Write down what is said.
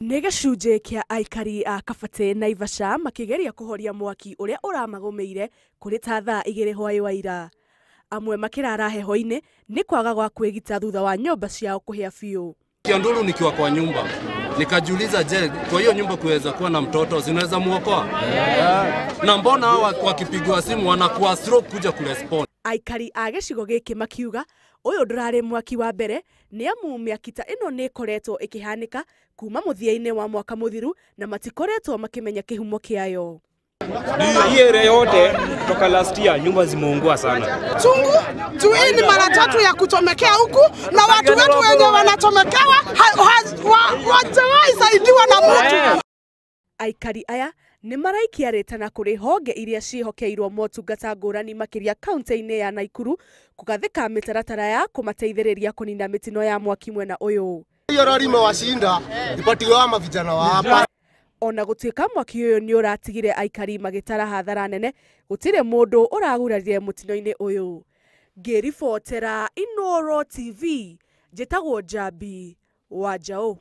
Nĩ gĩcunjĩ kĩa aikari a Kabati Naivasha makĩgeria kũhoria mwaki ũrĩa ũramagũmĩire kũrĩ ta thaa 2 hwaĩ wa ira. Amwe makĩrara heho-inĩ nĩ kwaga gwa kwĩgita thutha wa nyũmba ciao kũhĩa biũ. Kianduru nikiwa kwa nyumba nikajiuliza, je, kwa hiyo nyumba kuweza kuwa na mtoto zinaweza muokoa? Na mbona hawa wakipigwa simu wanakuwa stroke kuja kurespond? Aikari a gĩcigo gĩkĩ makiuga ũyũ ndũrarĩ mwaki wa mbere nĩ amu mĩaki ta ĩno nĩ ĩkoretwo ĩkĩhanĩka kuma mũthia-inĩ wa mwaka mũthiru na matikoretwo makĩmenya kĩhumo kĩayo. Hii area yote toka last year nyumba zimeungua sana. Chungu juu hii ni mara tatu ya kuchomekea huku, na watu wetu wenye wanachomekewa hawajawahi saidiwa na mtu. Aikari aya nĩ maraikia rĩtana kũrĩ honge iria ciĩhokeirwo motungata ngũrani makĩria kaunti-inĩ ya Naikuru kũgathĩka mĩtaratara ya kũmateithĩrĩria kũnina mĩtino ya mwaki mwena ũyũ. Hiyo rori imewashinda ipatiwe ama vijana wa hapa. Ona gũtuĩka mwaki ũyũ nĩ ũratigire aikari magĩtara hathara nene, gũtirĩ mũndũ ũragurarire mũtino-inĩ ũyũ. Ngĩribotera Inooro TV, njĩtagwo Njambi wa Njaũ.